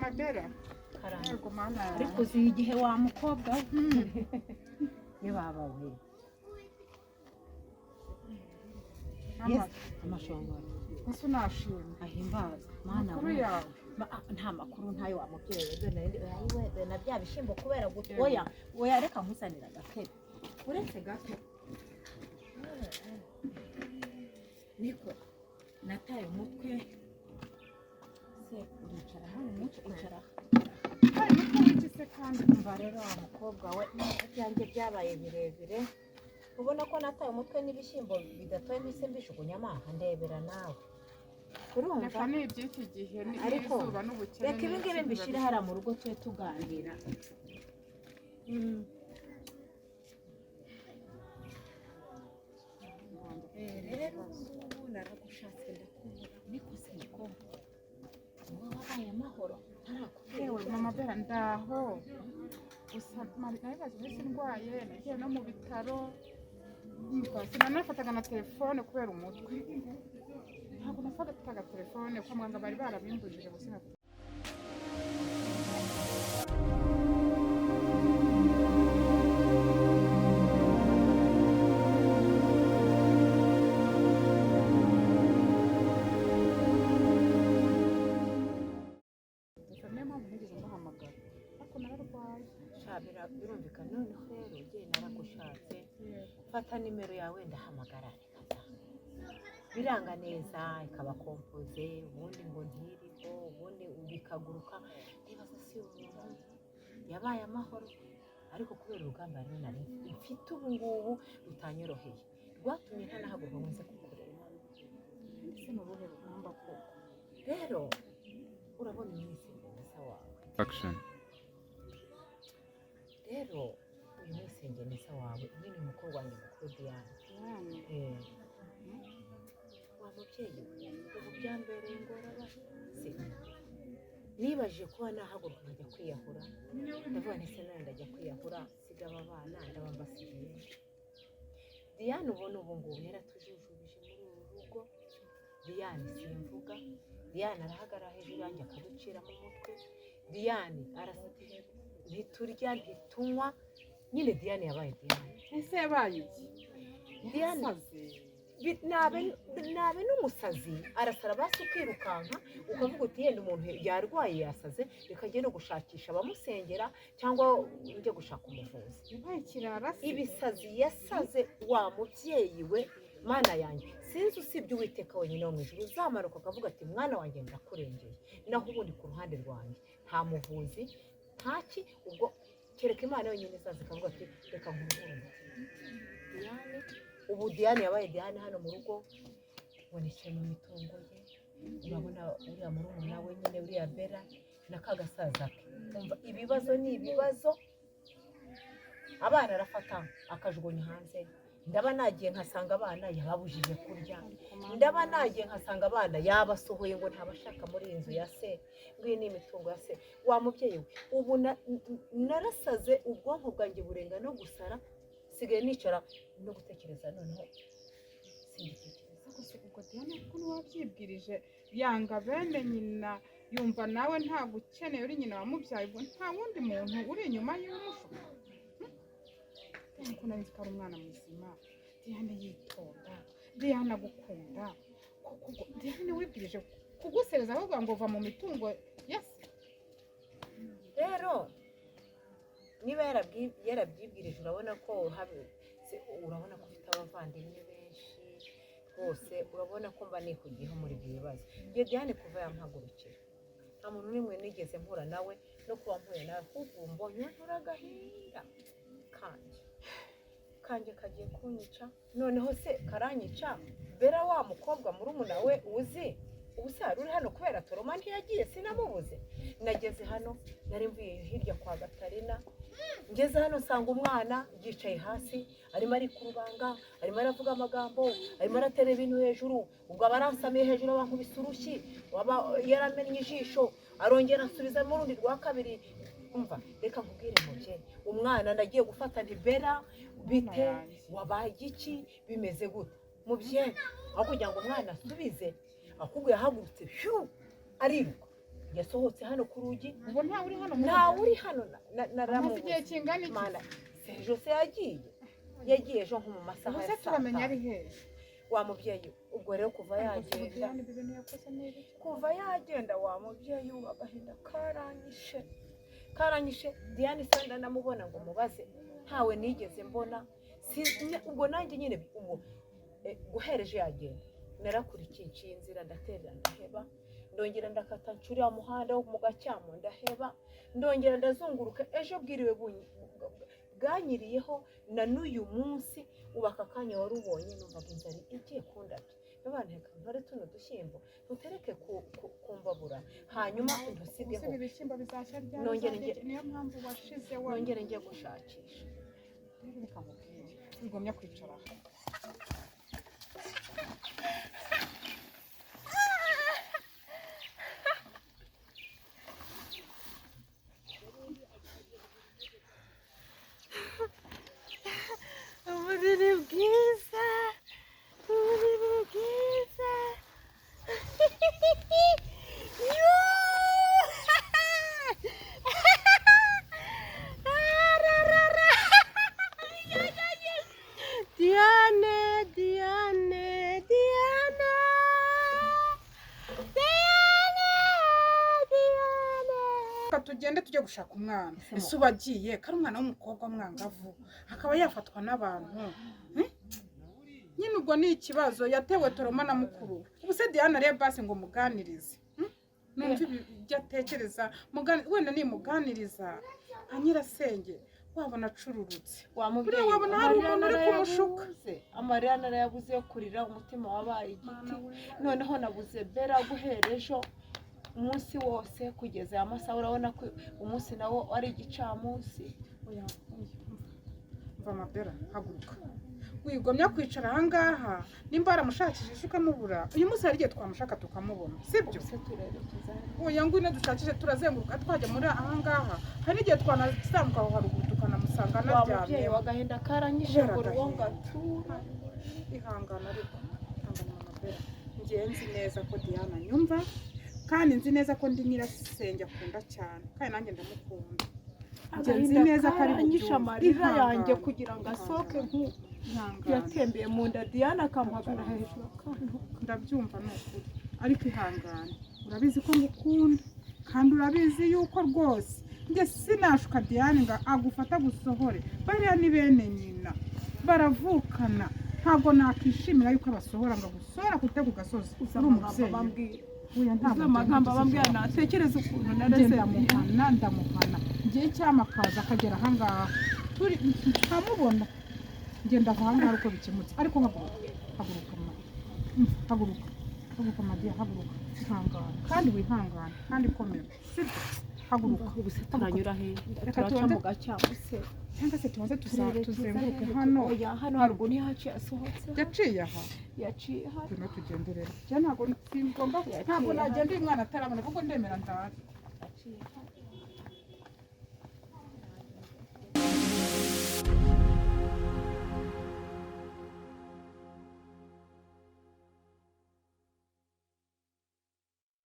Mama Bella. Karame. Yego mana yanjye. Ariko uzi igihe wa mukobwa we ye baba we. Mama, Yes, amashongoro. ese unashimye? Ahimbaza mana Amakuru we. yawe? Nta makuru ntayo wa mubyeyi we, dore ayiwe, dore na bya bishyimbo kubera guta. Oya oya, reka nkuzanira agatebe uretse gato. Niko nataye umutwe se, uricara hano umutwe, icara. Hari umutwe w'iki se kandi? Umva rero wa mukobwa we, ibyanjye byabaye birebire, ubona ko nataye umutwe n'ibishyimbo bidatoye mpise mbishugunyamo aha, ndebera nawe urumva. Reka ni iby'iki gihe Ariko, n'izuba n'ubukene. Reka ibi ngibi n'iki mbishyire hariya mu rugo tube tuganira. Rero ubu ngubu naragushatse ndakubura, niko se mukobwa, wowe wabaye amahoro ntarakubwira? Yewe mama Bella, ndaho gusa naribaze iminsi ndwaye, nagiye no mu bitaro. Umva, sinanafataga na telefone kubera umutwe, ntabwo nafataga telefone kwa muganga bari barabimbujije gusa. Gusa niyo mpamvu ntigeze mbahamagara, ariko nararwaye. Sha, birumvikana. Noneho rero ugiye naragushatse, fata nimero yawe ndahamagara, reka da, biranga neza, ikaba composé, ubundi ngo ntiriho, ubundi bikaguruka. Ndibaza si umuntu yabaye amahoro? Ariko kubera urugamba rero nari mfite ubu ngubu rutanyoroheye, rwatumye ntanahaguruka ngo nze kukureba. Ese ni uruhe rugamba koko? Rero urabona umwisenge mwiza wawe. Action. Rero uyu mwisenge mwiza wawe nyine, umukobwa wanjye mukuru Diane. Diane? Eh, wa mubyeyi we, ubu byambereye ingorabahizi. Nibajije kuba nahaguruka nkajya kwiyahura, ndavuga nti se nawe ndajya kwiyahura siga aba bana ndaba mbasigiye? Diane ubona ubu ngubu yaratujujubije muri uru rugo. Diane simvuga, Diane arahagarara hejuru yanjye akaducira mu mutwe. Diane arasa, ntiturya ntitunywa nyine. Diane yabaye Diane. Ese yabaye iki? Diane Yasaze? Nabe n'umusazi, arasara basi ukirukanka ukavuga uti yenda umuntu yarwaye yasaze, reka njye no gushakisha abamusengera cyangwa njye gushaka umuvuzi. Yabaye ikirara se? Ibisazi yasaze wa mubyeyi we, mana yanjye, sinzi usibye Uwiteka wenyine wo mu ijuru uzamanuka akavuga ati mwana wanjye ndakurengeye. Naho ubundi ku ruhande rwanjye nta muvuzi, ntaki, ubwo kereka Imana yonyine izaza ikavuga ati reka nkuruhure umutima. Diane ubu, Diane yabaye Diane hano mu rugo, ngo nicaye mu mitungo ye. Urabona uriya murumuna we nyine, uriya Bera na ka gasaza ke, umva ibibazo ni ibibazo. Abana arafata akajugunya hanze. Ndaba nagiye nkasanga abana yababujije kurya, ndaba nagiye nkasanga abana yabasohoye ngo ntabashaka muri iyi nzu ya se, ngo iyi ni imitungo ya se. Wa mubyeyi we, ubu narasaze, ubwonko bwanjye burenga no gusara, nsigaye nicara no gutekereza, noneho singitekereza. Gusa ubwo Diane ko wabyibwirije yanga bene nyina, yumva nawe ntabwo ukeneye, uri nyina wamubyaye, ubwo nta wundi muntu uri inyuma y'umushuka? Diane ko nari nzi ko ari umwana muzima, Diane yitonda, Diane agukunda koko, ubwo Diane wibwirije kugusereza ahubwo ngo va mu mitungo ya se? Rero niba yarabyibwirije, urabona ko urabona ko ufite abavandimwe benshi rwose, urabona ko mba nikugiyeho muri ibyo bibazo. Iyo Diane kuva yampagurukira nta muntu n'umwe nigeze mpura nawe, no kuba mpuye nawe ahubwo mbonye ntura agahinda kanjye kanjye kagiye kunyica. Noneho se karanyica. Bera wa mukobwa murumuna we uzi, ubu se hari uri hano kubera toroma ntiyagiye, sinamubuze. Nageze hano nari mvuye hirya kwa Gatarina, ngeze hano nsanga umwana yicaye hasi arimo arikurubanga, arimo aravuga amagambo, arimo aratera ibintu hejuru. Ubwo aba aransamiye hejuru, abankubise urushyi, waba yaramennye ijisho, arongera ansubizamo urundi rwa kabiri. Umva reka nkubwire mubyeyi, umwana nagiye gufata nti Bera bite, wabaye iki, bimeze gute mubyeyi? Aho kugira ngo umwana asubize, ahubwo yahagurutse, hyu, ariruka. Yasohotse hano ku rugi. Ubwo ntawe uri hano mu Ntawe rugo? uri hano, Amaze naramubuze. igihe kingana iki? Mana, ejo se yagiye ejo nko mu masaha Ubu ya se saa turamenya tanu. ari hehe? Wa mubyeyi, ubwo rero kuva yagenda, Diane, ibi bintu yakoze ni ibiki? Kuva yagenda, wa mubyeyi, ubu agahinda karanyishe, karanyishe. Diane se ndamubona ngo mubaze? Ntawe nigeze mbona. Ubwo nanjye nyine ubu guhera ejo yagenda, narakurikiye, nciye inzira, ndaterera, ndaheba, ndongera ndakata ncuriya muhanda wo mu Gacyamo, ndaheba, ndongera ndazunguruka. Ejo bwiriwe bwanyiriyeho na n'uyu munsi ubu aka kanya wari ubonye, numvaga inzara igiye kundabya. N'abantu, reka ntore tuno dushyimbo ntutereke ku mbabura, hanyuma ntusigeho. Ubu se ibi bishyimbo bizashya ryari? Nongere Niyo mpamvu washize wa Nongere njye gushakisha. Rero reka nkubwire, ngomya kwicara aha. Uburiri bwiza, uburiri bwiza. Yuuu! Ararara! Diane, Diane, Diana, Diana, Diana. Reka tugende tujye gushaka umwana. Ese uba agiye ko ari umwana w'umukobwa w'umwangavu, akaba yafatwa n'abantu? Eh? Nyine ubwo ni ikibazo, yatewe trauma na mukuru we. Ubu se Diane areba basi ngo muganirize? Numve ibyo atekereza, wenda nimuganiriza nka nyirasenge, wabona acururutse. Wa mubyeyi, Buriya wabona hari amarira umuntu uri kumushuka. narayabuze, amarira narayabuze yo kurira, umutima wabaye igiti. Noneho nabuze Bera guhera ejo umunsi wose kugeza aya masaha. Urabona ko umunsi nawo ari igicamunsi. Oya, oya, umva Mabera, haguruka, wigomya kwicara ahangaha. Nimba waramushakishije ukamubura, uyu munsi hari igihe twamushaka tukamubona, sibyo? Ubuse turerekeza he? Oya, ngwino dushakishe, turazenguruka, twajya muri ahangaha, hari n'igihe twanazamuka aho haruguru tukanamusanga Wa mubyeyi, anaryamye. wagahinda karanyishe Kubera ngo uruwo agahinda. ngatura. Ihangana, ariko ihangana Mabera. Ngewe nzi neza ko Diana anyumva, kandi nzi neza ko ndi nyirasenge akunda cyane, kandi nanjye ndamukunda. Njye nzi Agahinda neza ko ari karanyishe, bubyumve. amarira yanjye Ihangane, kugira ngo asohoke nk'ubu ihangane. Yatembeye mu nda, Diane akamuhagara hejuru akantuka. Ndabyumva, ni ukuri, ariko ihangane. Urabizi ko ngukunda, kandi urabizi yuko rwose njye sinashuka Diane ngo agufata gusohore. Bariya ni bene nyina, baravukana. Ntabwo nakishimira yuko abasohora ngo agusohora kute ku gasozi Uzi uri amagambo umubyeyi. bambwira? Oya, ntabwo Uzi amagambo ngenda. bambwira? Natekereza ukuntu Njye nareze Diane. ndamuhana, ndamuhana ngiye icyama akaza akagera ahangaha turi nkamubona. Ngenda ava ahangaha uko bikemutse. Ariko haguruka, haguruka ma, haguruka, haguruka madiya, haguruka, ihangane kandi wihangane kandi komera, sibyo? Haguruka. Ubu se turanyura he? Reka Turaca tubanze mu Gacyamo se? Cyangwa se tubanze Turerekeza tuzenguruke hehe? hano. Oya, hano haruguru ntihaciye, asohotse. Yaciye aha. Yaciye hano. Turimo tugende rero. Njye ntabwo singomba Yaciye ntabwo hano. nagenda uyu mwana atarabona, kuko ndemera ndare. Yaciye hano.